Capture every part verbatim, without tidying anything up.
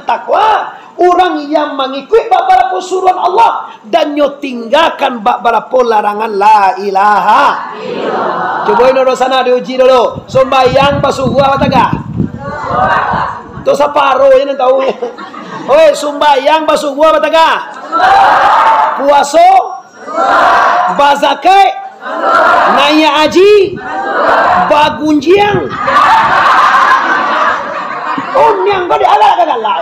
Takwa, urang yang mangikuik babarapo suruhan Allah, dan nyo tinggakan babarapo larangan la ilaha. Cubo ino dunsanak diuji dulu. Sumbayang basubuah batagah. Tu saparo je nan tahu. Oi, sumbayang basubuah batagah. Puaso, bazakaik, naiak haji, bagunjiang. Uniang ko digalak-galak.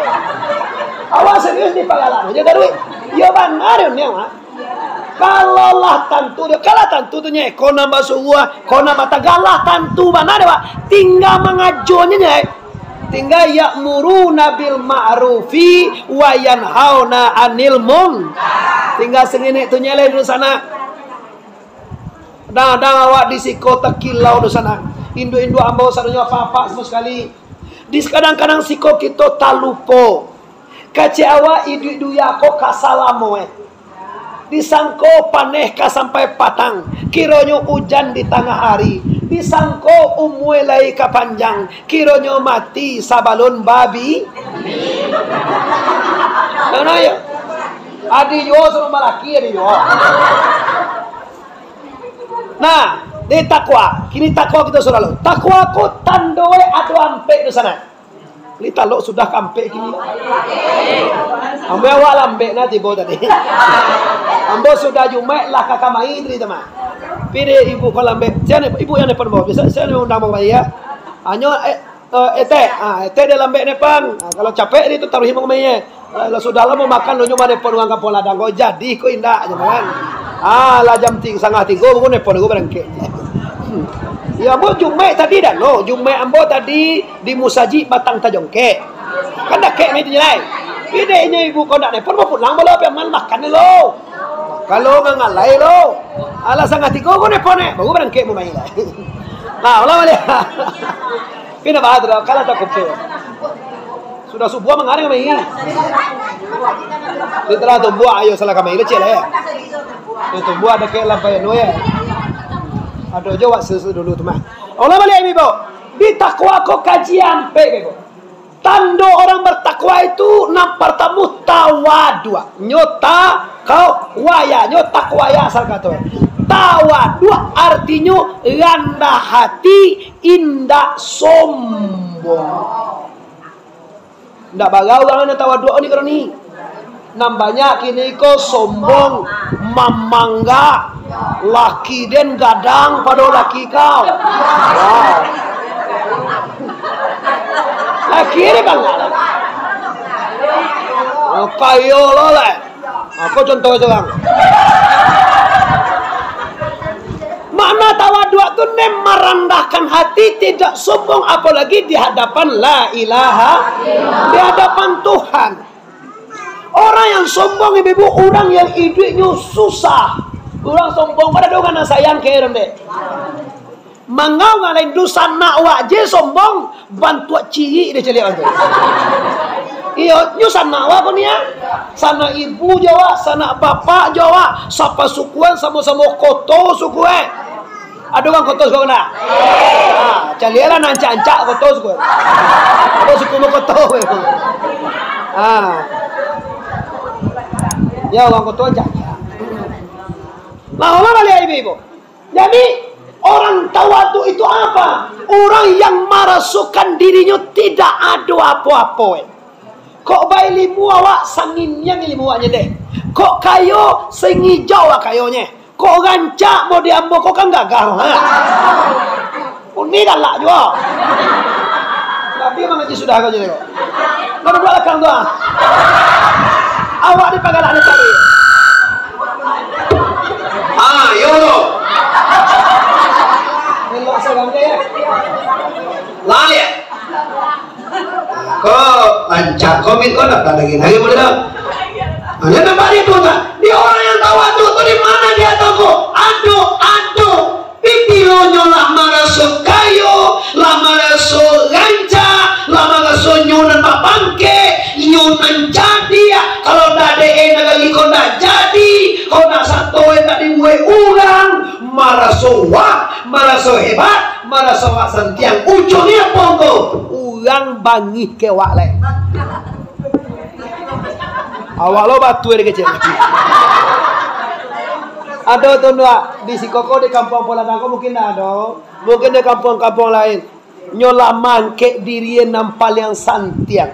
Awak serius dipagalak je taruih. Yo bana dek uniang, ah. Kalau lah tantu dek, kalau tantu tu nyeh, ko nan basubuah, ko nan batagah lah tantu bana dek, Pak. Tingga mangajonyo nyeh. Tingga ya'muruna bil ma'rufi wa yanhauna 'anil mun-. Tingga sanginik tu nyeh lai dunsanak. Kadang-kadang awak di siko takilau dunsanak. Induak-induak ambo sadonyo apak-apak samo sakali. Di kadang-kadang siko kito talupo. Kecek awak iduik dunia ko ka salamo, eh. Disangko paneh ka sampai patang, kironyo ujan di tangah ari. Disangko umua lai ka panjang, kironyo mati sabalun babi. Nah, nah, yo. Adi juo suruah malaki, adi juo. Nah, di takwa. Kini takwa kito sudah lo. Takwa ko tandoe ado ampek dunsanak. Ni talok sudah ka ampek kini. Ambo awak lambek nah tibo tadi. Ambo sudah Jumaik lah ka kamari tadi tu mah. Pi dek ibu ko lambek. Sia ni, ibu yang nelpon ambo. Biaso sia ni undang ambo kamari, ya. Hanyo, eh, eh, etek. Ah, etek dek lambek nelpon. Ah, kalau capek dek tu taruih ambo kamari, ya. Kalau sudah lah mau makan, lunyo mah nelpon urang Kampuang Ladang ko, jadi ko indak, gitu kan. Ah, lah jam tigo, satangah tigo, baru nelpon, baru barangkek. Ya, ambo Jumaik tadi dah, no. Jumaik ambo tadi di Musajik Batang Tajongkek. Kan dakek mah itu je lai. Pi dek inyo ibu ko ndak nelpon, mau pulang bala, pi aman makan dulu. Kalau ngangalai lo. Alah satangah tigo ko nelpon, eh. Baru barangkek mau main lah. Nah, ulang baliak. Pi ndak bahas tu dah, kalah tak kumpul. Sudah subuah mangarang kami. Di tengah tumbuah, ayo salah kami, leceh lah ya. Di tumbuah ada kayak lampai anu ya. Ada jo wak susu dulu tu mah. Allah balik ibu. Di takwa ko kaji ampek ko. Tando orang bertakwa itu nan partamo tawaduk. Nyo takwa ya, nyo takwa ya asal kato. Tawaduk artinyo randah hati, indak sombong. Ndak bara urang nan tawaduk ni karo ni. Nan banyak kini ko sombong, mamangga, laki den gadang pado laki kau. Wah. Laki ni bangga. Oh, kayo lo lah. Aku contoh surang. Makna tawaduk tu ne marandahkan hati, tidak sombong, apalagi di hadapan la ilaha, di hadapan Tuhan. Orang yang sombong, ibu-ibu, orang yang iduiknyo susah. Orang sombong, pada dong anak sayang ke dek. Mangau ngalai dunsanak wak je sombong, bantuak cirik dia caliak tu. Iyo, nyo sanak wak ko ni ah. Sanak ibu jo wak, sanak bapak jo wak, sapasukuan samo-samo koto suku eh. Ado urang koto suku ndak? Ah, caliaklah nan ancak-ancak koto suku. Ado suku mo koto. Ah. Ya, urang koto ancak-ancak. Nah, ulang baliak ibu-ibu. Jadi, orang tawaduk itu apa? Orang yang marasokan dirinyo tidak ado apo-apo, eh. Kok bailimu awak, sanginiang ilimu awaknyo deh. Kok kayo, sangijau awak kayonyo. Kok rancak mau di ambo, kok kan gagah, ha? Uni galak juo. Tapi mangaji sudah kau jadi kau. Kau duduk belakang tu, ah. Awak ni pagalak ni tadi. Ah, yo tu. Elok salam dia, ya. Lah, ya. Ko rancak ko, Min, ko ndak lagi, lagi boleh dah. Nah, dia nampak dia tu tak? Dia orang yang tawaduk tu di mana dia tahu ko? Ado, ado. Pikironyo lah maraso kayo, lah maraso rancak, lah maraso nyo nan bapangkek, nyo nan jadi. Kalau ndak ado e nan lagi ko ndak jadi, ko ndak sato e ndak dibuek urang, maraso wah, maraso hebat, maraso wak santiang. Ujuangnyo apo ko? Urang bangih ka wak lai. Awak lo batua dek kecek. Ado tu ndak? Di siko ko, di kampuang Poladang ko mungkin ndak ado. Mungkin di kampuang-kampuang lain. Nyo lah mangkek diri nan paliang santiang.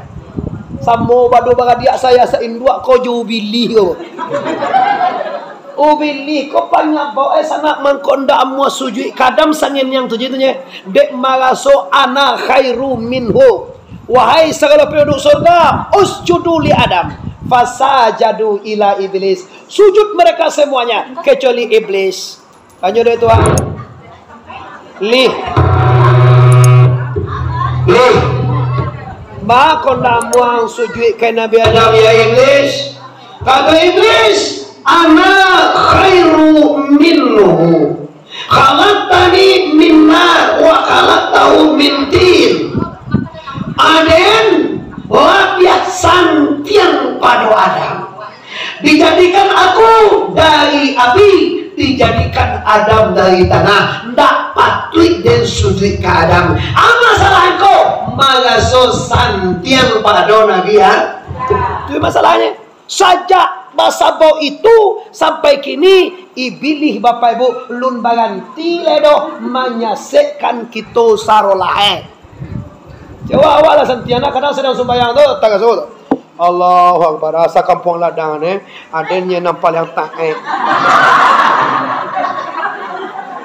Samo bado baradiak saya sa-induak ko jo ubilih ko. Ubilih ko panyabab, eh, sanak mangko ndak amuah sujuik ka Adam sangin yang tujuh tu nye. Dek maraso ana khairu minhu. Wahai sagalo panduduak surga, usjudu li Adam. Fasajadu ila Iblis. Sujud mereka semuanya, kecuali Iblis. Tanyo dek Tuhan. Lih. Lih. Ba ko ndak amuah sujuik ka Nabi Adam? Nabi Iblis. Kato Iblis, "Ana khairu minhu. Khalaqtani min nar wa khalaqtahu min tin." Aden labiah santiang pado Adam. Dijadikan aku dari api, dijadikan Adam dari tanah. Ndak patuik den sujuik ka Adam. Ama salah ko? Maraso santiang pado Nabi, ya? Tu masalahnyo. Sajak basabab itu sampai kini, Ibilih, Bapak Ibu, lun baranti lai doh manyasekkan kito sarolah, eh. Coba awak lah santiang, kadang sadang sumbayang tu, taraso tu. Allahu Akbar, asa kampuang ladang ni, aden nyo nan paliang taek.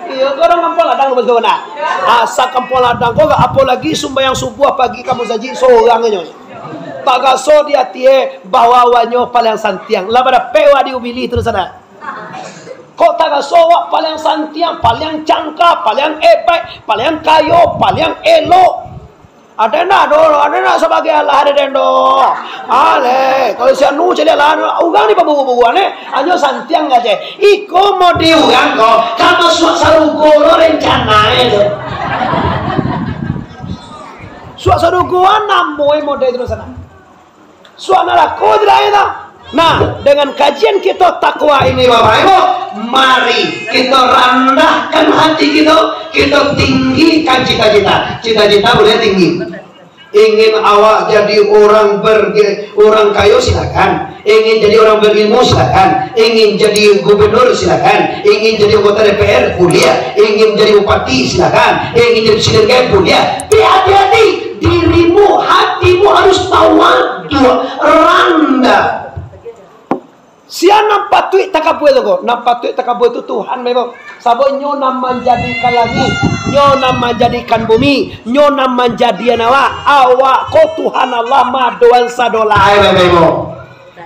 Iyo, ko urang kampuang ladang tu, betul ndak? Asa kampuang ladang ko, apolagi sumbayang subuah pagi ka musajik sorang nyo. Taraso di atie bahwa awanyo paliang santiang. Lah badapek wak di Ubilih tu, sanak. Kok taraso awak paliang santiang, paliang cangka, paliang ebaik, paliang kayo, paliang elok? Ado ndak doh, ado ndak sabagai alah ado den doh? Aleh, kalau si anu caliak lah, urang ni paburu-buruan, eh. Anyo santiang aje. Iko mode urang ko, ka masuak sarugo lo rencana e tu. Suak sarugoan namo e mode tu sanak. Suak narako je lah, ya tak? Nah, dengan kajian kito takwa ini, Bapak Ibu, mari kito randahkan hati kito, kito tinggikan cita-cita. Cita-cita boleh tinggi. Ingin awak jadi orang berge-, orang kayo, silakan. Ingin jadi orang berilmu, silakan. Ingin jadi gubernur, silakan. Ingin jadi anggota D P R, boleh. Ingin jadi bupati, silakan. Ingin jadi presiden, boleh. Tapi hati-hati, dirimu, hatimu harus tawaduk, randah. Sia nan patuik takabua tu ko? Nan patuik takabua tu Tuhan memang. Sabab Nyo nan manjadikan langik, Nyo nan manjadikan bumi, Nyo nan manjadian awak. Awak ko Tuhan Allah maadoan sadolah. Ai, Bapak Ibu.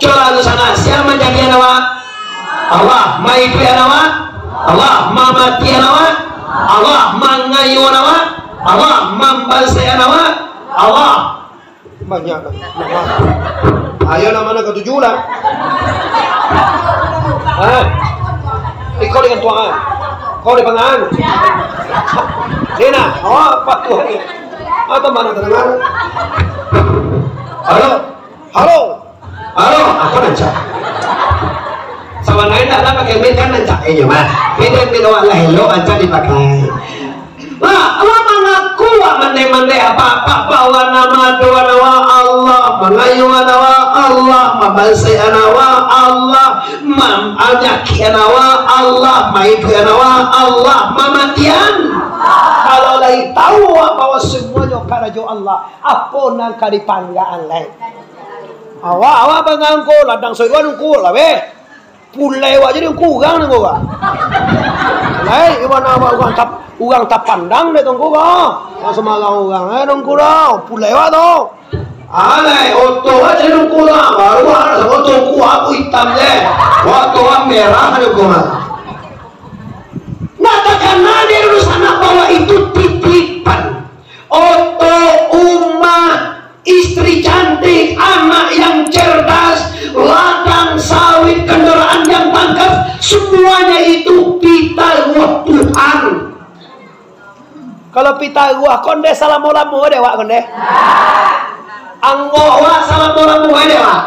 Coba tu sanak, sia manjadian awak? Allah. Maiduikan awak? Allah. Mamatian awak? Allah. Mangayuan awak? Allah. Mambansaian awak? Allah. Banyak dah. Ayo, nama nak ketujuh lah. Ha? Iko dengan tuangan. Kau di pangan. Ni nah, awak apa tu? Atau mana terdengar? Halo? Halo? Halo, aku rancak. Sabananyo ndak lah pakai mic kan rancak inyo mah. Beda mic awak lah elok rancak dipakai. Lah, awak mangaku awak mandeh-mandeh apa-apa, bahwa nan maadoan awak Allah, mangayuan awak Allah, mambansaian awak Allah, mam-, manyakikan awak Allah, maiduikan awak Allah, mamatian. Kalau lai tahu awak bahwa semuanyo karajo Allah, apo nan ka dipanggaan lai? Awak, awak bangangko ladang soiruan ungku lah, weh. Pulai awak jadi ungku urang nangko, Kak. Lai, di mano awak urang tap-, urang tapandang dek tu ungku, Kak. Awak samarang urang, eh, ungku dah. Pulai awak tu. Alai, oto awak jadi ungku dah. Baru awak rasa oto ungku aku itam je. Oto awak merah ungku mah. Nah, takana dek dulu sanak bahwa itu titipan. Oto, umah, istri cantik, anak yang cerdas, ladang sawit, kendaraan yang tangkas, semuanya itu pitaruah Tuhan. Kalau pitaruah, konde salamo-lamo dek awak, konde. Angok awak salamo-lamo dek awak.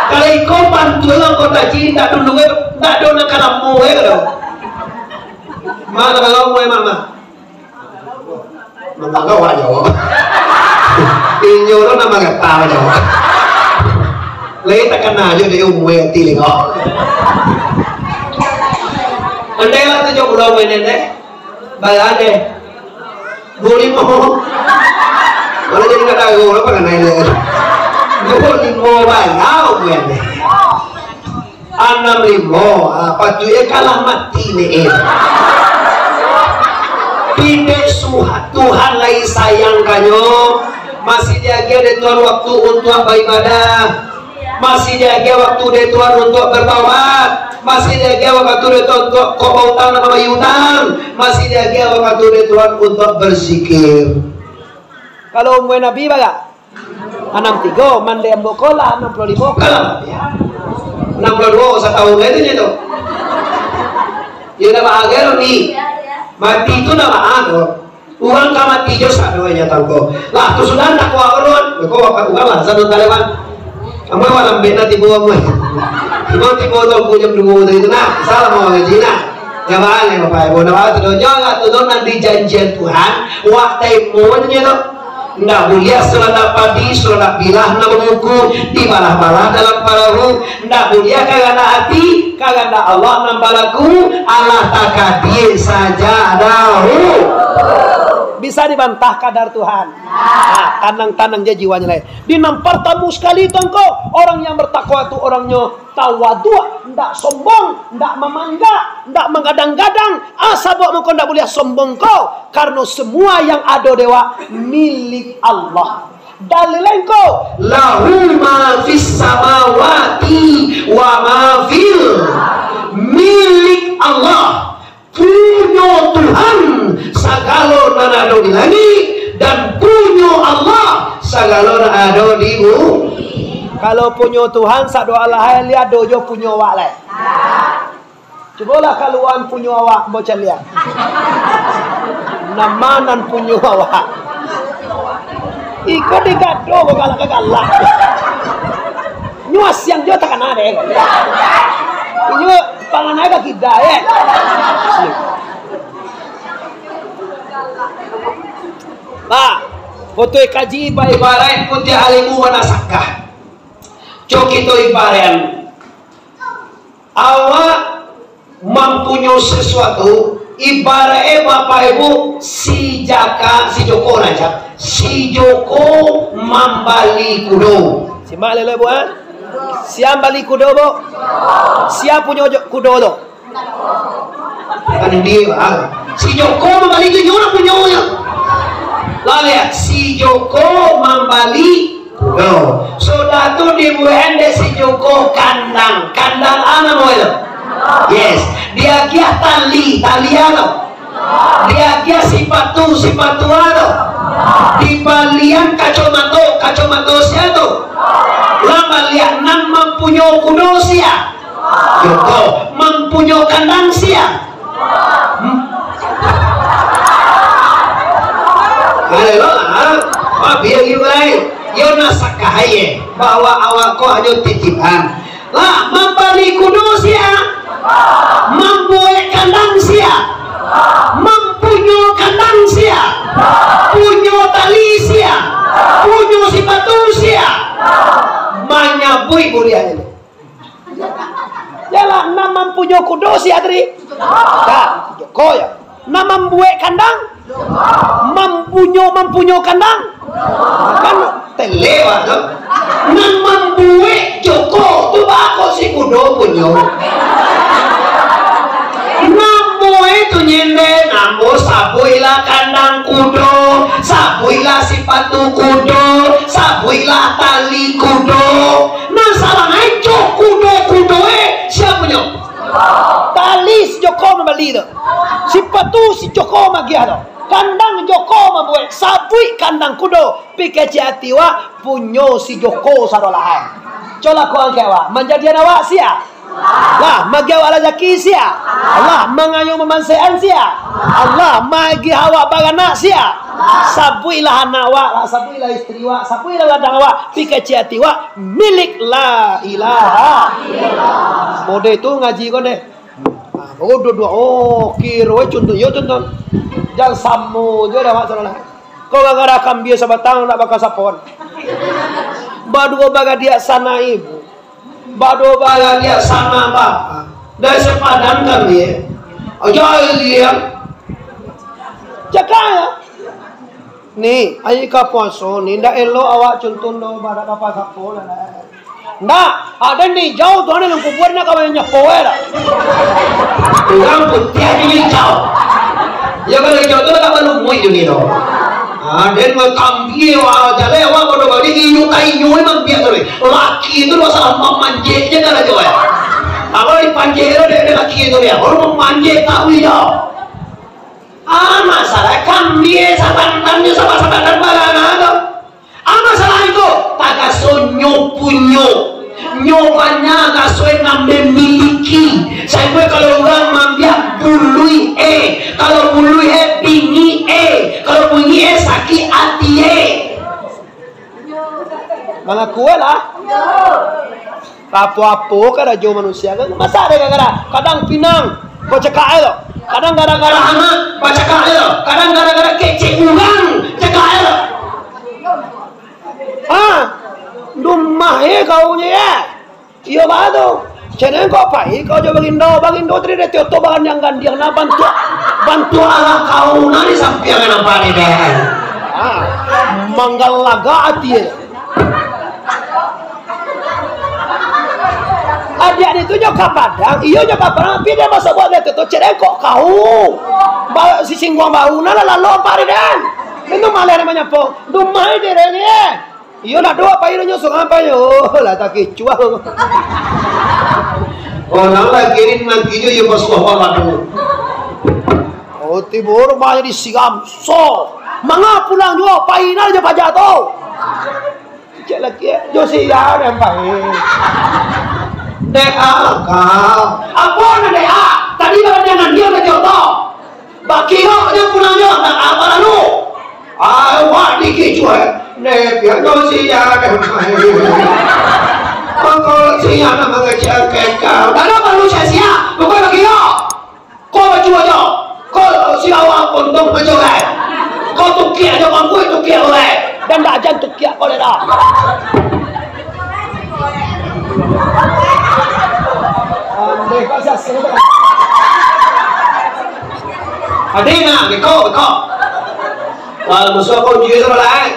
Kalau iko bantuan kota ji, ndak dulu, ndak do nak kalamo, eh, kalau. Mana kalau mau, eh, mama? Mangga awak jawab. Inyo tu nama kata awak jawab. Lai takana jo dek umua ati lingok. Andai lah tujuah puluah umua den deh. Bara deh? Duo limo. Malah jadi ka tahu lah panganai deh. Duo limo bara umua deh. Anam limo, ah, patuiknyo kalah mati ne, eh. Pindek suha-, Tuhan lai sayang kanyo, masih diagiah dek Tuhan waktu untuak baibadah, masih diagiah waktu dek Tuhan untuak bertaubat, masih diagiah waktu dek Tuhan untuak kok bautang nan mambayia utang, masih diagiah waktu dek Tuhan untuak berzikir. Kalau umua Nabi bara? Anam tigo, mandeh ambo ko lah anam puluah limo, kalah. Anam puluah duo satahun lai tu nyo tu. Iyo ndak baa gai ni. Mati tu ndak baa tu. Urang ka mati jo sadonyo tangko. Lah tu sudah ndak kuat urang. Ko bapak urang lah sadonyo talewan. Ambo malam bek nak tibo ambo. Tibo-tibo tu ambo jam duo tadi tu nah. Salah mau ngaji nah. Nyo baa lai bapak ibu. Ndak baa tu doh. Nyo lah tu doh nan dijanjian Tuhan. Wak taimonyo tu. Ndak buliah saladak padi, saladak bilah nan bamuku, dibalah-balah dalam parahu. Ndak buliah kahandak ati, kahandak Allah nan balaku, alah takadia saja dahu. Bisa dibantah kadar Tuhan. Nah, tanang-tanang je jiwanyo lai. Di nan partamo sakali tu angko, orang yang bertakwa tu orangnyo tawaduak, ndak sombong, ndak mamanggak, ndak manggadang-gadang. Ah, sabab mangko ndak buliah sombong ko, karano semua yang ado di awak milik Allah. Dalil lain ko, "Lahu ma fis samawati wa ma fil," milik Allah. Punyo Tuhan sagalo nan ado di langik, dan punyo Allah sagalo nan ado di bumi. Kalau punyo Tuhan, sadoalah ai, liado jo punyo awak lai. Cubolah kaluaan punyo awak, bocah liak. Nama nan punyo awak? Iko digado ko galak-galak. Nyo asiang jo takana deh. Inyo panganai ka kida, eh. Nah, foto kaji ba-, ibaraik putiah alimu manasakah. Cok kito ibaraik. Awak mampunyo sasuatu, ibaraik e Bapak Ibu, si Jaka, si Joko raja, si Joko mambali kudo. Simak lelo, Bu, ha? Sia bali kudo, Bu? Sia punyo jo-, kudo tu? Kan dia, ha? Si Joko mambali tu, nyo lah punyonyo. Lah, lihat, si Joko mambali kudo. Sudah tu dibuek dek si Joko kandang. Kandang a namo itu? Yes. Diagiah tali, tali a tu? Diagiah sipatu, sipatu a tu? Dibalian kacomato, kacomato sia tu? Lah baliak, nan mampunyo kudo sia? Joko. Mampunyo kandang sia? Hmm. Alah lah, ha? Wah, biar gitu, lai. Yo nasakah aye bahwa awak ko hanyo titipan. Lah, mambali kudo sia? Mambuek kandang sia? Mampunyo kandang sia? Punyo tali sia? Punyo sipatu sia? Manyabuik buliahnyo. Yalah, nan mampunyo kudo sia tadi? Dah, Joko ya. Nan mambuek kandang? Mampunyo, mampunyo kandang? Kan tele, Pak, tu. Nan mambuek Joko tu bako si kudo punyo. Namo itu nyende, namo sabuiklah kandang kudo, sabuiklah sipatu kudo, sabuiklah tali kudo. Nan salah ai, jo kudo-kudo e, sia punyo? Tali si Joko mambali tu. Sipatu si Joko magiah tu. Kandang Joko mambuek. Sabuik kandang kudo. Pikecek ati wak, punyo si Joko sadolah ai. Colah ko angkek wak. Manjadian awak sia? Lah, magiah awak razaki sia? Allah. Mangayo mamansekan sia? Allah. Magiah awak baranak sia? Sabuiklah anak awak, lah, sabuiklah isteri awak, sabuiklah ladang awak, pikecek ati awak, milik la ilaha. Mode tu ngaji ko deh. Ah, oh, dua-dua. Oh, kiro, eh, contoh, yo, contoh. Jan samo je dah, Mak, salah. Kau gara-gara kambia sabatang nak bakasapon. Baduo bagadiak sana ibu. Bado balagiak sana, Pak. Dari Sepadan kami, eh. Aja liang. Cakak, ya. Ni, ari ka puaso ni, ndak elok awak cuntuang do, badak apa sapo lah. Ndak, ado ni jauh tu, ado nan kubur nak kawin nyapo, eh, dah. Urang putiah ni jauh. Ya, kalau hijau tu lah, balumuik dunia tu. Ah, den bakambia, wah, jalai awak bodoh balik, inyo ka inyo ni mambiak tu ni. Laki tu lah salah mamanjek je karajo, eh. Kalau dipanjek tu, dek, dek laki tu dia, baru mamanjek tahu dia. Ah, masalah kambia sabantanyo sama-sama dan balana tu. Ah, masalah itu, tagaso nyo punyo. Nyo banyak gaso nan memiliki. Sainggo kalau urang mambiak buluih, eh. Kalau buluih, eh, bingik, eh. Kalau bingik, eh, sakik ati, eh. Mangaku lah. Apo-apo karajo manusia kan. Masa ado gara-gara kadang pinang bacakak ae tu. Kadang gara-gara anak bacakak ae tu. Kadang gara-gara kecek urang cakak ae tu. Ha, dumah e kau nye, ya. Iyo, bah tu. Cen kok pai kau jo Bagindo, Bagindo tadi dah tioto bagandiang-gandiang, nah, bantuak, bantuak alah kau, nah, di sampiang nan apa ni, deh? Ah, manggalaga ati, eh. Adiak ni tu nyo ka Padang, iyo nyo ka Padang, tapi dia masa buat dia tu, tu, cen kok kau. Ba-, si singguang baru, nah, lah, lalu apa ni, deh? Itu malah namanya po. Dumah ini, deh, ni, eh. Iyo, nak doa pai nyo surang pai nyo. Oh, lah takicuah. Orang lagi ni nanti jo iyo basuah badan. Oh, tibo rumah jadi siram. So, manga pulang juo pai nan jo paja tu. Cek laki, eh, jo sia den pai. Dek ah, kau. Apo nan dek ah? Tadi badan nan dia dah jodoh. Bakiro nyo pulang nyo, nak apo lalu? Awak dikicuah, ne, pian nyo sia den. Mangko sia nan mangecek kekal. Dalam baru sia-sia, bukan bakiro. Kau bacuah jo. Kau sia awak pontong bacuah. Kau tukiak jo mangkuk, tukiak urai. Dan dak ajan tukiak kolera. Ade nak, beko, beko. Wah, musuh kau uji tu lah, eh.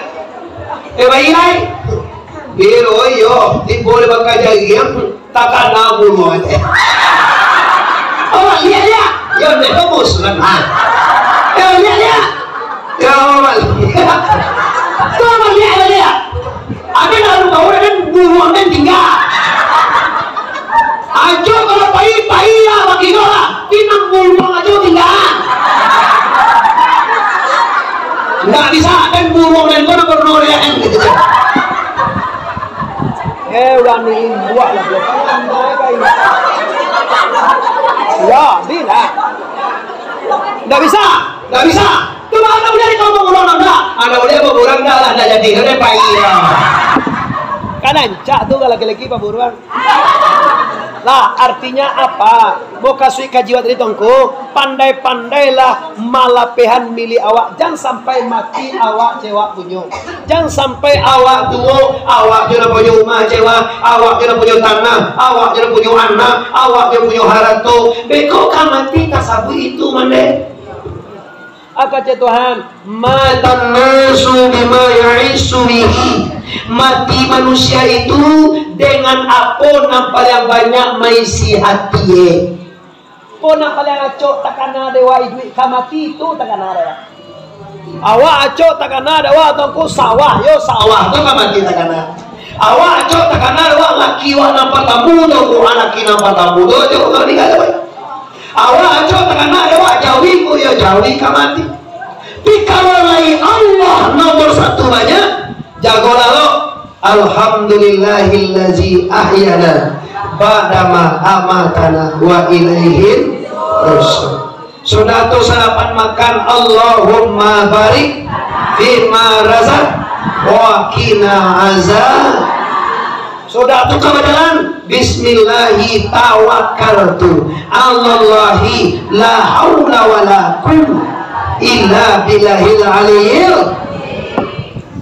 Eh, bayi, lai. Biro, iyo, tibo di bakajariang. Takana buluang. Awak liek, liek. Yo, ndak bagus kan. Ha. Yo, liek, liek. Yo, awak liek. Tu awak liek, awak liek. Ada nak lu bawa dan buluang dan tinggal. Ajo kalau pai, pai lah, bagi kau lah. Pinang buluang ajo tinggal. Ndak bisa, dan buluang dan kau nak bernorean gitu. Eh, urang ni buat lah dia. Ya, bila? Ndak bisa, ndak bisa. Tu mah anda boleh kau baburuang anda. Anda boleh baburuang dah lah, ndak jadi. Dah pai lah. Kan rancak tu kalau laki-laki baburuang. Lah, artinya apa? Mukasuik kaji awak tadi, Tuangku, pandai-pandailah malapehan milik awak, jan sampai mati awak cewak punyo. Jan sampai awak tuo, awak jo nan punyo rumah cewak, awak jo nan punyo tanah, awak jo nan punyo anak, awak jo punyo harato. Beko ka mati tasabuik itu mandeh. Aka cek Tuhan, matan nasu bima ya'ishu bihi. Mati manusia itu dengan apo nan paling banyak maisi hati e. Apo nan paling acok takana dek awak iduik ka mati, itu takana dek awak. Awak acok takana dek awak, Tuangku, sawah, yo sawah tu ka mati takana. Awak acok takana dek awak laki awak nan partamo, Tuangku, laki nan partamo tu acok ka mati ka mati. Awak acok takana dek awak jawi, oh yo jawi ka mati. Tapi kalau lai Allah nomor satu banyak, jagolah lo. Alhamdulillahillazi ahyana ba'dama amatana wa ilaihin nusyur. Sudah tu sarapan makan, Allahumma barik fima razaq wa qina azab. Sudah tu ka bajalan, bismillahi tawakkaltu alallahi la haula wala quwwata illa billahil aliyil.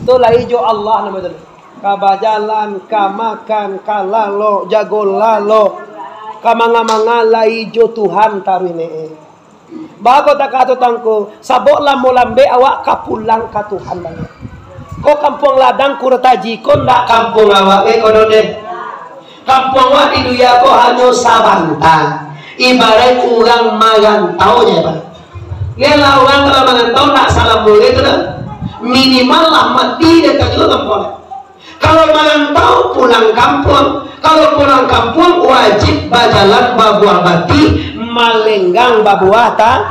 Tu lai jo Allah nama tu. Ka bajalan, ka makan, ka lalok, jago lalok, ka manga-manga lai jo Tuhan taruih ne. Bako takato tangko, sabab lamo lambek awak ka pulang ka Tuhan baliak. Ko kampuang ladang Kurtaji, ko ndak kampuang awak, eh, ko dodeh. Kampuang awak di dunia ko hanyo sabanta. Ibaraik urang marantau je, Pak. Nyo lah urang kalau marantau ndak salam boleh tu dah. Minimal lah mati dia tak juga kampuang. Kalau marantau, pulang kampuang. Kalau pulang kampuang, wajib bajalan babuah batih, malenggang babuah ta-,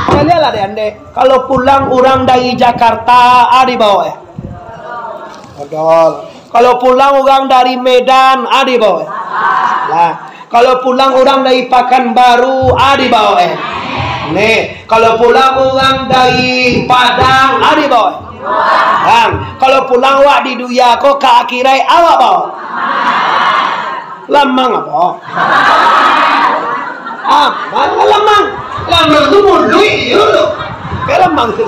caliaklah dek andek. Kalau pulang urang dari Jakarta, ah, di bawah, eh. Modal. Kalau pulang urang dari Medan, ah, di bawah, eh. Lah. Kalau pulang urang dari Pakanbaru, ah, di bawah, eh. Nih, kalau pulang urang dari Padang, ah, di bawah, eh. Bang, kalau pulang awak di dunia ko ka akhirat, awak bao? Lamang apo? Ah, lamang. Lamang tu muluik, yo lo. Kayak lamang tu.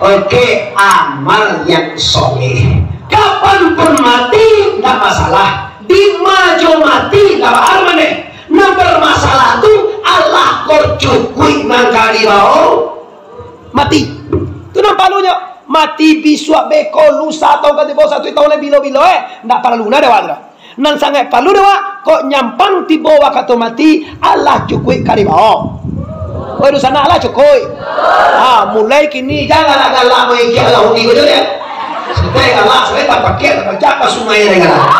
Oke, amal yang soleh. Kapanpun mati, ndak masalah. Dima jo mati, ndak baa mane. Nan bermasalah tu, alah kok cukuik nan ka dibao. Mati. Tu nan palunyo. Mati bisuak beko, lusa atau ka tibo satu taun lai bilo-bilo, eh. Ndak paralu na dek awak tu doh. Nan sangaik paralu dek awak, kok nyampang tibo wakatu mati, alah cukuik ka dibao. Oi, dunsanak, alah cukuik. Ha, mulai kini jan galak-galak maikia Yahudi ko jo, yo. Sudah galak, sudah tapakia, tapakia, apa sumai galak.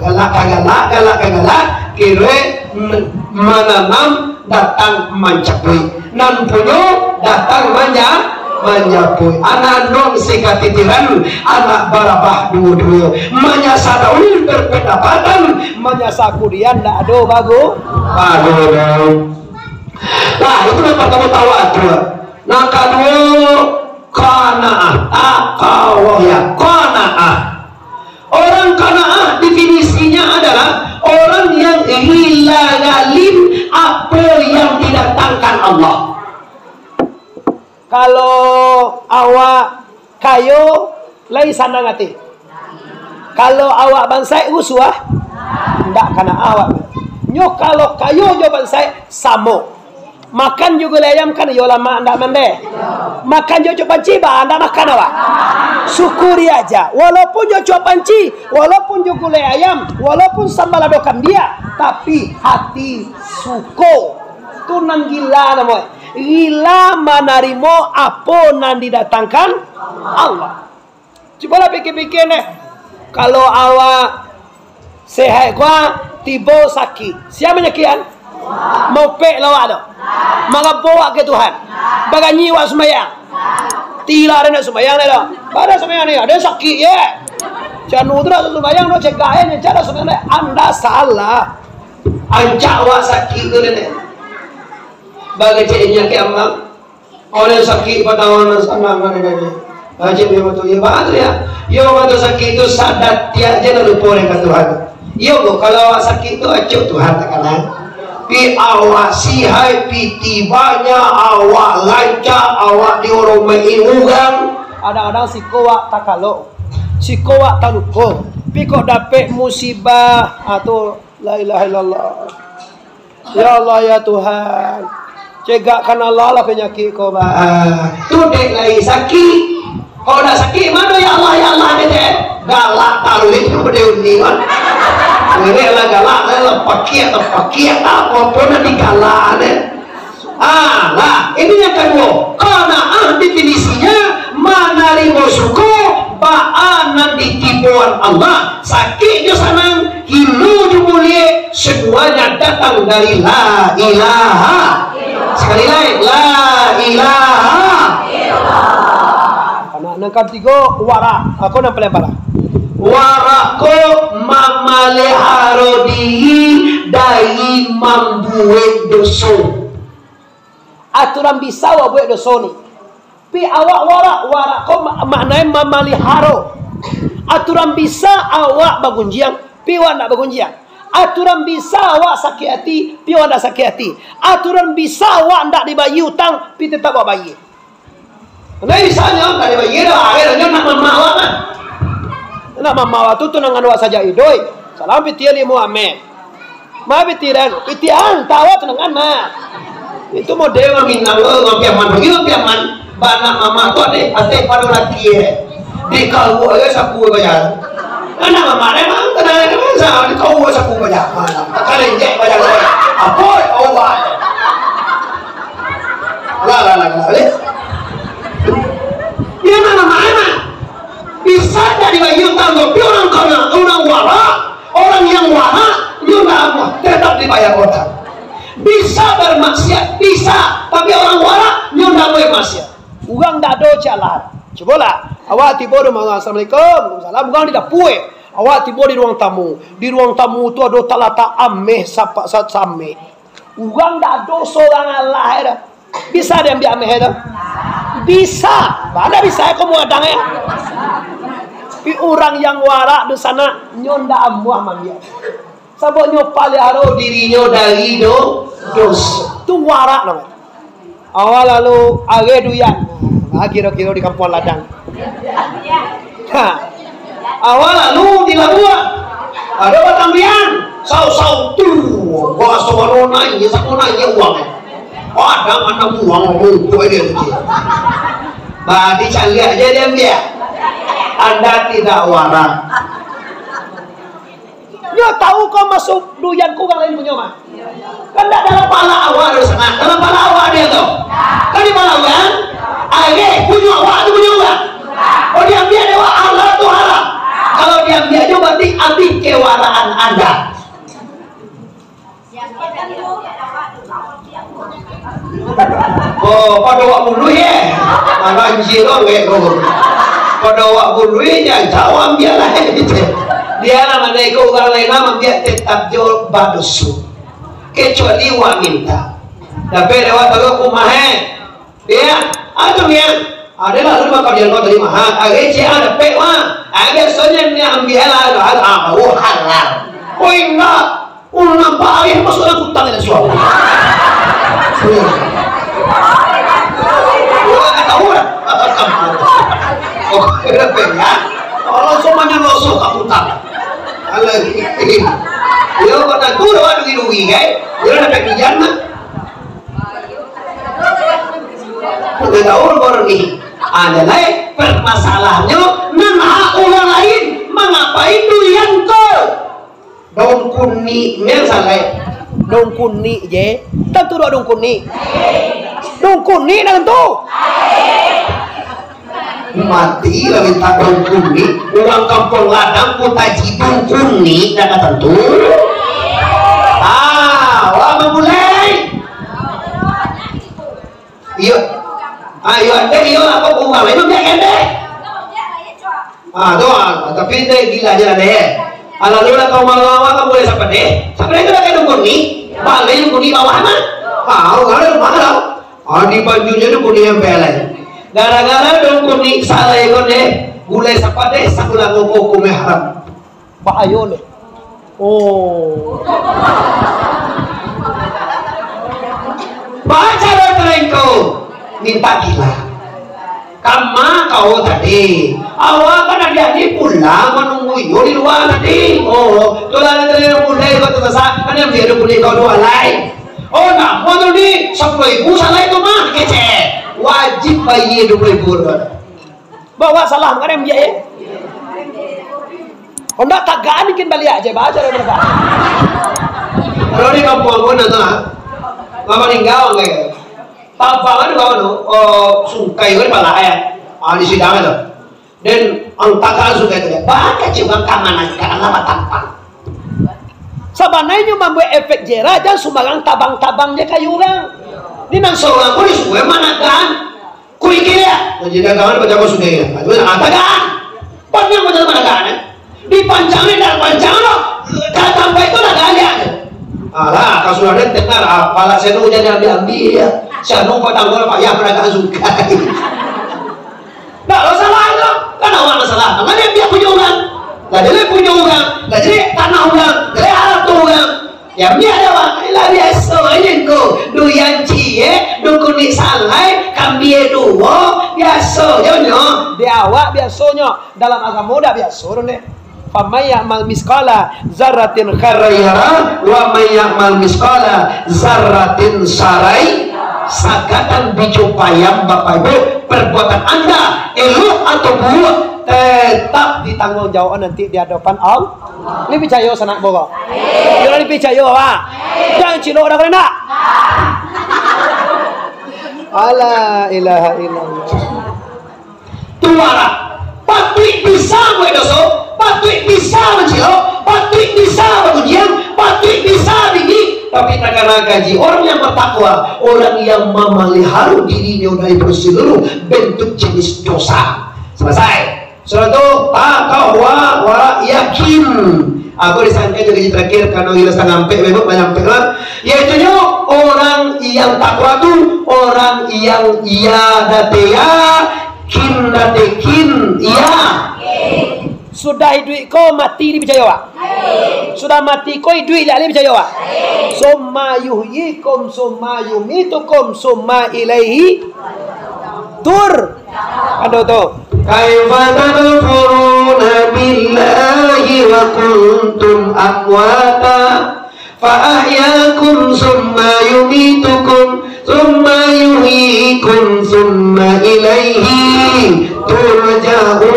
Galak ka galak, galak ka galak, kiro men-, mananam datang mancapuik. Nan punyo datang manja-, manjapuik. Anak anduang sakatitiran, anak barabah duo-duo. Manyasa daun berpendapatan, manyasa kudian ndak ado bagu-, bagu. Nah, itu nan partamo tawadur. Nan kaduo, qanaah. Taqwa, ya, qanaah. Orang qanaah definisinya adalah orang yang rila galin apo yang didatangkan Allah. Kalau awak kayo, lai sanang ati. Kalau awak bansaik rusuah, ndak qanaah awak. Nyo kalau kayo jo bansaik, samo. Makan jo gulai ayam kan iyo lamak ndak mandeh. Makan jo cucuk panci, baa ndak makan awak? Syukuri aja. Walaupun jo cucuk panci, walaupun jo gulai ayam, walaupun sambal lado kambia, tapi hati suko. Tu nan gila namo. Gila manarimo apo nan didatangkan Allah. Cubolah pikia-pikia neh. Kalau awak sehat kuat, tibo sakik. Sia manyakikan? Maupek lah awak tu. Mangabok awak ka Tuhan. Baganyi awak sumbayang. Tilak ado nak sumbayang dah tu. Pada sumbayang ni, ado sakik, ye. Canu tu nak sumbayang, nak cegak, ye, nyencak dah sumbayang, anda salah. Ancak awak sakik tu, nenek. Bagecek nyakiak amal. Oleh sakik patawa nan sanang, kan, kan, kan. Acik dia betul, ya, batul, ya. Yo, waktu sakik tu sadar, tiap je nak lupa oleh ka Tuhan. Yo, bu, kalau awak sakik tu, acuk Tuhan tak kenal. Pi awak sihat, pi tibanya, awak lancar, awak dioromai urang. Kadang-kadang siko awak takalok, siko awak taluko. Pi kok dapek musibah, ah, tu, la ilaha illallah. Ya Allah, ya Tuhan, cegakkan Allah lah panyakik ko, bah. Ah, tu dek lai sakik. Kalau nak sakik, mano ya Allah, ya Allah, dek, dek? Galak taruih tu pado uni, kan? Ini lah galak, lah pakiak, lah pakiak, apo-apo nak digalak, dek. Ah, lah, ini yang kaduo. Qanaah definisinya manarimo suko baa nan ditiboan Allah. Sakik jo sanang, gilo jo buliak, semuanya datang dari la ilaha. Sekali lai, la ilaha. Anak nan katigo, warak. Ako nan paling parah. Warak ko mamaliharo diri dari mambuek doso. Aturan bisa awak buek doso ni. Pi awak warak, warak ko ma-, maknai mamaliharo. Aturan bisa awak bagunjiang, pi awak ndak bagunjiang. Aturan bisa awak sakik ati, pi awak ndak sakik ati. Aturan bisa awak ndak dibayia utang, pi tetap awak bayia. Nah, misalnyo, dari bayi dah, akhirnyo nak mamak awak mah. Nak mamak awak tu tunangan awak sajak iduik. Salam pitih limo ameh. Ma pitih den, pitih an, tawa tunangan mah. Itu model urang Minang lo, urang Piaman. Bagi urang Piaman, banak mamak tu ado, ado pado laki eh. Di kau aja saku baja. Anak mamak memang tenang, tenang, sa-, di kau saku baja. Kalenjek baja. Apo, Allah. Lah, lah, lah, lah, eh. Iyo, mah, mah, mah. Bisa jadi bagian tanggung jawab urang kana, urang warak, urang yang warak, nyo ndak amuah, tetap dibayar utang. Bisa bermaksiat, bisa, tapi urang warak, nyo ndak boleh maksiat. Urang ndak ado jalan. Cubolah, awak tibo di rumah urang, "Assalamualaikum." "Waalaikumsalam." Urang di dapua, eh. Awak tibo di ruang tamu. Di ruang tamu tu ado talatak ameh sapa-, sa-, sameh. Urang ndak ado surang alah doh. Bisa diambiak ameh tu? Bisa. Bana bisa ko muadang eh. Tapi urang yang warak di sana, nyo ndak amuah mambiak. Sabab nyo paliharo dirinyo dari do-, doso. Tu warak namonyo. Awak lalu areh duyan. Ah, kiro-kiro di Kampuang Ladang. Ha. Awak lalu di labuah. Ado batang duyan. Sau-sau tu. Baso baru naik, samo naik uang. Ada mana uang, uang dia tu. Badi caliak je diambiak. Anda tidak warak. Nyo tahu ko masuak duyan ko urang lain punyo mah. Kan ndak dalam pala awak doh, sangat. Dalam pala awak dia tu. Kan di pala urang, areh punyo awak tu punyo urang. Kalau diambiak dek awak, halal tu haram. Kalau diambiak juo, berarti abih kewaraan Anda. Oh, pado awak buluih, eh. Malah anjir lo, weh, ko. Pado awak buluih, jan jauah ambiak lah, eh. Bialah, mana iko urang lain lah mambiak, tetap jo badoso. Kecuali awak minta. Tapi lewat taruh rumah, eh. Ya, ado nian. Ado lah, lu makan dia kau tadi mahal. Hari cek ada pek mah. Ah, biasonyo ni ambiak lah, halal, ah, oh, halal. Oh, indak. Oh, nampak air masuk dalam kutang ini suami. Wah, kata orang. Oh, kira pek ya. Kalau semuanya masuk ke kutang. Alah, iyo, kata tu dah dugi-dugi, kan? Dia dah dapat pinjam, kan? Udah tahu baru ni. Ada lain permasalahannya, nan hak orang lain mangapai duyan tu? Daun kunik, memang salah. Daun kunik je, tentu daun kunik. Daun kunik dah tentu. Mati lah minta daun kunik. Urang Kampuang Ladang, Kuta Jidung, kunik dah tentu. Ah, wah mamulai. Iyo. Ah, iyo, ande iyo, apo kurang? Itu biak ande. Ah, tu, ah, tapi ande gila je lah deh. Ah, lalu lah kau mawa-mawa, kamu boleh sapa deh? Sapa deh itu dah kayak dukun ni? Balai dukun ni bawah mah. Ah, kalau rumah lah. Ah, di Banjurnya dukun ni yang pelai. Gara-gara dukun ni salah ikon deh. Gulai sapa deh, sakulah ngomong hukumnya haram. Bahayo leh. Oh. Baca doa terengko, minta gila. Kama kau tadi. Awak kan adiak ni pulang manunggu iyo di lua tadi. Oh, tu lah tadi mulai kau tu sasak, kan yang dia boleh kau dua lai. Oh, namo tu ni? Sapuluah ribu salah itu mah, kecek. Wajib bayar dua puluh ribu tu. Bawa salah, bukan yang biak, ya? Honda tagaan mungkin baliak aja, baca dari mereka. Kalau di kampung aku, nah, tu, ah. Mama tinggal, oke. Tabang ada kawan tu, oh, sungkai kan pala, ya. Ah, di sidang tu. Dan angkat langsung kayak tu, ya. Baca cuma keamanan, karena apa tampang. Sabananyo mambuek efek jerah, jan sumbarang tabang-tabang je kayu urang. Di nan sorang pun disuruh managaan. Kuikir ya. Jadi dagangan macam apa sudah ya. Itu nak tagaan. Panjang macam mana tagaan, eh? Dipancang ni, dah pancang lo. Datang baik tu dah galian. Alah, kalau sudah ada dengar, apalah saya tu jadi ambil-ambil ya. Saya mau patang gol payah pedagang suka. Tak lo salah tu. Kan awak masalah. Mana dia punya orang? Lah, jadi punya orang. Lah, jadi tanah orang. Jadi harta orang. Ya, bialah, Wak. Lah biaso aja ko. Duyan ciek, dukunik salai, kambie duo, biaso jo nyo. Di awak biasonyo, dalam agamo dak biaso doh, Nek. Faman ya'mal misqala zarratin khairan yarah, wa man ya'mal misqala zarratin sarai. Sagadang bijo payam, Bapak Ibu, perbuatan Anda, elok atau buruk, tetap ditanggung jawab nanti di hadapan Allah. Ni picayo sanak boro? Yo lah, ni picayo, Pak. Jan cilok dah, kau indak? Ala ilaha illallah. Tu alah, patuik bisa buek doso, patuik bisa mancilok, patuik bisa bagunjiang, patuik bisa bingik, tapi takana kaji. Orang yang bertakwa, orang yang memelihara dirinyo dari seluruh bentuk jenis dosa. Selesai. Sudah tu, takawa wa yakin. Aku disangka jadi terakhir, karena gila setengah ampek, memang banyak ampek lah. Yaitunyo, orang yang takwa tu, orang yang ya date ya, kin date kin, ya. Sudah iduik ko mati, ni picayo, Pak? Sudah mati ko iduik, dak lai picayo, Pak? Summa yuhyikum, summa yumitukum, summa ilaihi tur. Ado tu. Kaifa takfuruna billahi wa kuntum amwata fa ahyakum summa yumitukum summa yuhyikum summa ilaihi turja'un.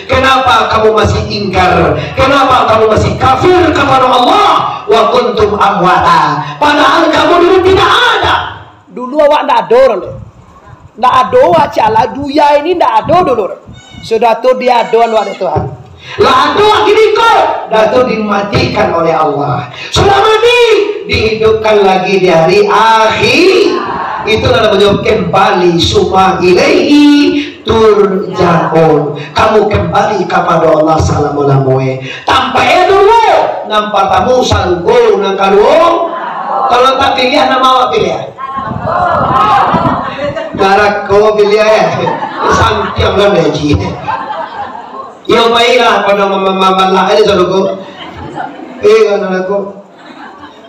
Kenapa kamu masih ingkar? Kenapa kamu masih kafir kepada Allah? Wa kuntum amwata. Padahal kamu dulu tidak ada. Dulu awak ndak ado doh. Ndak ado awak ciek lah, dunia ini ndak ado dulu doh. Sudah tu diadoan awak dek Tuhan. Lah ado lagi niko, dah tu dimatikan oleh Allah. Sudah mati, dihidupkan lagi di hari akhir. Itulah namanya kembali, summa ilaihi turja'un. Kamu kembali kepada Allah salamo-lamoe. Tampaik dulu, nan partamo sarugo, nan kaduo, kalau tapiliah, nan ma awak piliah? Narako piliah, eh. Santiang lah, Haji. Yo, baiklah, pada mama-mama lah, eh, sarugo. Eh, narako.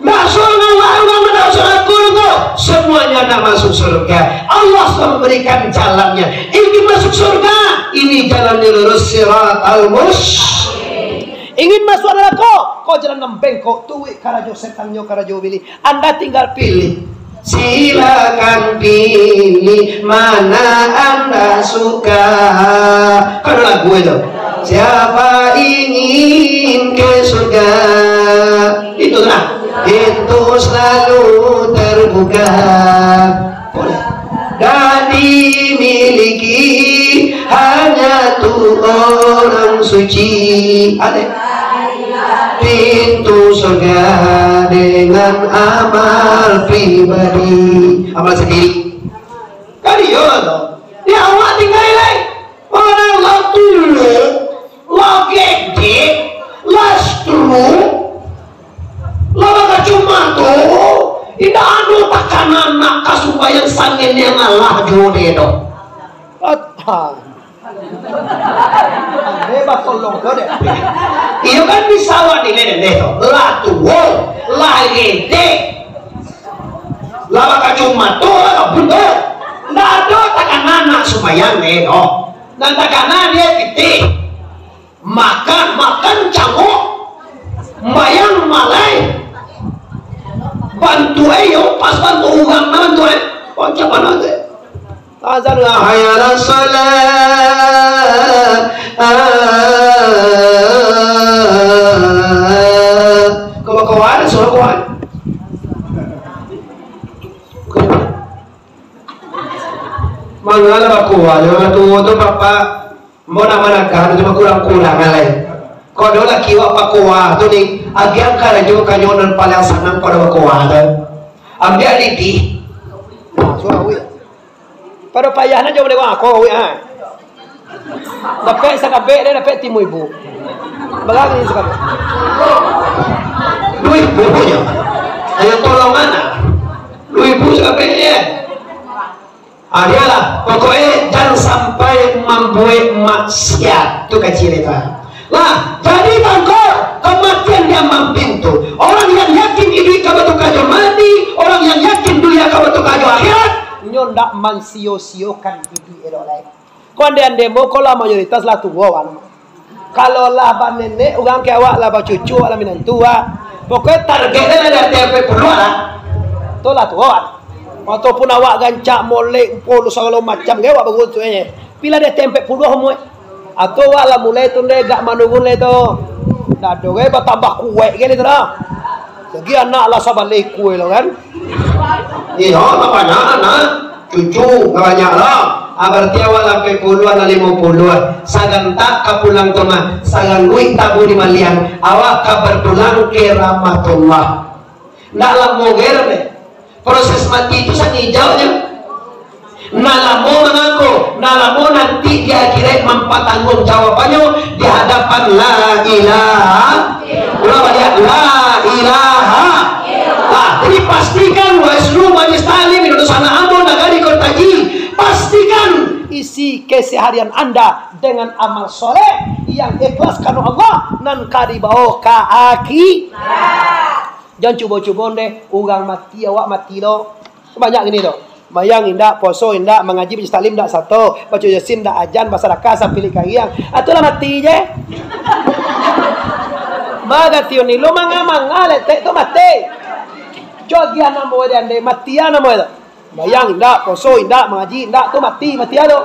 Masuk Allah, Allah masuk surga tu. Semuanya nak masuk surga. Allah sudah memberikan jalannya. Ingin masuk surga, ini jalannya lurus, siratal mus-. Ingin masuk neraka, ko jalan nan bengkok, tu wik karajo setan nyo, karajo iblis. Anda tinggal pilih. Silakan pilih mana anda suka. Kan ada lagu itu. Siapa ingin ke surga? Itulah. Pintu selalu terbuka. Dan dimiliki hanya tu orang suci. Ada. Pintu surga dengan amal pribadi. Amal sendiri. Kan iyo lah tu. Ya Allah, tinggal lai. Orang lah tulung, lah gedek, lah struk, lah bakacumato, indak ado takana nak ka sumbayang sangen yang alah juo dek doh. Hebat tolong kau dek. Iyo kan bisa awak nilai dendeh tu. Lah tuo, lah gedek, lah bakacumato, lah kabun tu. Ndak ado takana nak sumbayang dek doh. Nan takana dia pitih. Makan, makan cangok. Bayang malai. Bantu eh, yo, pas bantu urang, nah, bantu eh. Macam mana tu? Azan lah, hayya ala salat. Ah. Kau bakoa, suruh koa. Mangala bakoa, tu, tu, bapak. Mau nak managah tu cuma kurang-kurang lai. Kok ado laki awak bakoa tu ni, agiah karajo kanyo nan paling sanang kok ado bakoa tu. Ambiak lidi. Nah, suah awik. Pado payah nak jawab dewa ko awik ha. Dapek sakabek dia dapek timu ibu. Balari sakabek. Duit bubunya. Ayo tolong anak. Duit bu sakabek dia. Ah, dialah. Pokoknya, jan sampai mambuek maksiat. Tu kacil itu, ah. Lah, jadi bangko, kok mansio-siokan iduik elok lai. Ko ande-ande mo, ko lah mayoritas lah tuo, wak. Kalau lah banenek, urang ka awak lah bacucu, awak lah minantu, wak. Pokoknyo target lah di ateh ampek puluah lah. Tu lah tuo, wak. Ataupun awak rancak molek, polo sagalo macam, ka awak baru tu, eh. Pi lah di ateh ampek puluah umua. Atau awak lah mulai tu, ndeh, agak manurun lai tu. Dado gai batambah kuaik gai lai tu dah. Lagi anak lah sabaleh kuaik lo kan. Iyo, lah banyak anak, cucu lah banyak lah. Ah, bararti awak lah ampek puluah lah limo puluah. Sagantak ka pulang tu mah, sarangguik tabu di maliang, awak ka bapulang ka rahmatullah. Ndak lamo gai doh, deh. Proses mati tu sangijau je. Nan lamo mangako, nan lamo nanti di akhirat mampatangguangjawabannyo di hadapan la ilaha, ulang baliak, la ilaha. Nah, jadi pastikan, wahai saluruh majelis taklim di dunsanak ambo nagari Kota Haji, pastikan isi keseharian anda dengan amal soleh yang ikhlas karena Allah, nan ka dibawa ka akhirat. Jan cubo-cubo ndeh, urang mati, awak mati lo. Banyak gini tu. Mayang indak, puaso indak, mangaji majelis taklim indak sato, baco Yasin indak, ajan, basadakah sapilik kariang. Ah, tu lah mati je. Bagation ni lo manga-manga letek tu mati. Cogian namo dia ndeh, matian namo itu. Mayang indak, puaso indak, mangaji indak, tu mati, mati ado.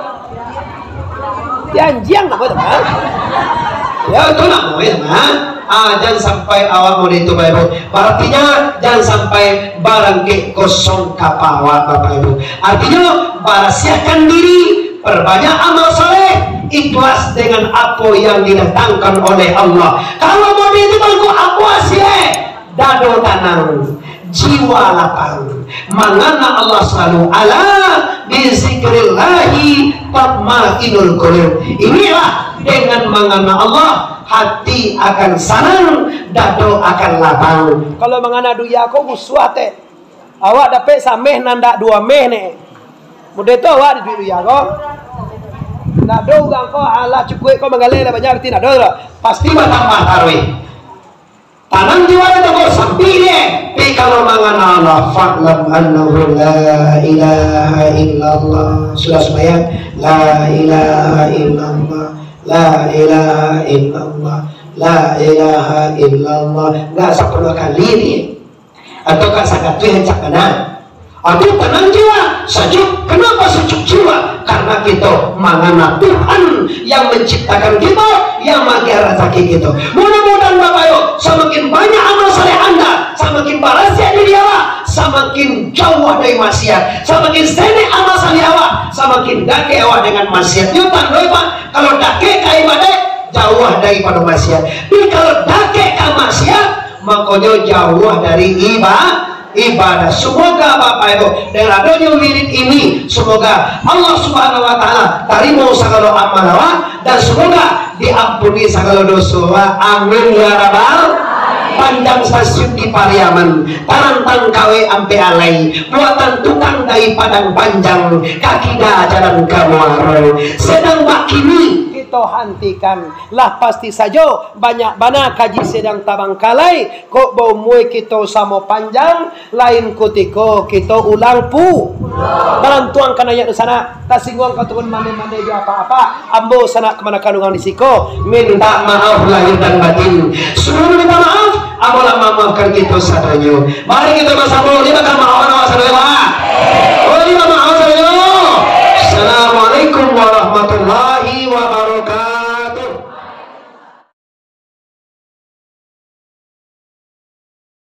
Di anjiang namo itu, ha? Ya, tu namo itu, ha? Ah, jan sampai awak model itu, Bapak Ibu. Artinya, jan sampai barangkek kosong kapa awak, Bapak Ibu. Artinya, barasiahkan diri, perbanyak amal soleh, ikhlas dengan apa yang didatangkan oleh Allah. Kalau model itu, Bapak Ibu, apa hasilnya? Dado tanang, jiwa lapang, mangana Allah salalu. Ala bizikrillahi tatmainnul qulub. Inilah dengan mangana Allah, hati akan sanang, dado akan lapang. Kalau mangana dunia ko rusuah teh. Awak dapek sameh nan dak duo meh ne. Mudah tu awak di dunia ko. Dak ado urang ko, alah cukuik ko manggaleh lah banyak, berarti dak ado lah. Pasti batambah taruih. Tanang jiwa itu kok sepi deh. Tapi kalau mangana Allah, fa'lam annahu la ilaha illallah. Sudah sembahyang, la ilaha illallah, la ilaha illallah, la ilaha illallah. Enggak sepuluh kali ni. Atau ka sakatuih rancak bana. Atau tanang jiwa, sajuk. Kenapa sajuk jiwa? Karena kita mangana Tuhan yang menciptakan kita, yang maagiah razaki kita. Mudah-mudahan Bapak Ibu, samakin banyak amal saleh anda, samakin barasiah diri awak, samakin jauah dari maksiat. Samakin senek amal saleh awak, samakin dakek awak dengan maksiat. Nyo tandoi, Pak, kalau dakek ka ibadat, jauah daripado maksiat. Tapi kalau dakek ka maksiat, makonyo jauah dari iba-, ibadah. Semoga Bapak Ibu, dengan adonyo wirid ini, semoga Allah Subhanahu wa Taala tarimo sagalo amal awak, dan semoga diampuni sagalo doso awak. Amin ya rabbal. Panjang stasiun di Pariaman, tarantang kawek ampek alai, buatan tukang dari Padang Panjang, ka kida jalan ka Muaro. Sedang bakini kito hantikan, lah pasti sajo banyak bana kaji sedang tabangkalai. Kok baumua kito samo panjang, lain kutiko kito ulang pu-, balantuang ka naiak dunsanak, tasingguang ka turun, mandai-mandai jo apak-apak, ambo sanak kamanakan urang di siko, mintak maaf lahir dan batin. Sabalun mintak maaf, ambo lah mamaafkan kito sadonyo. Mari kito basamo, lima kali maaf awak sadonyo, Pak. Oh, lima maaf awak sadonyo. Assalamualaikum warahmatullahi wabarakatuh.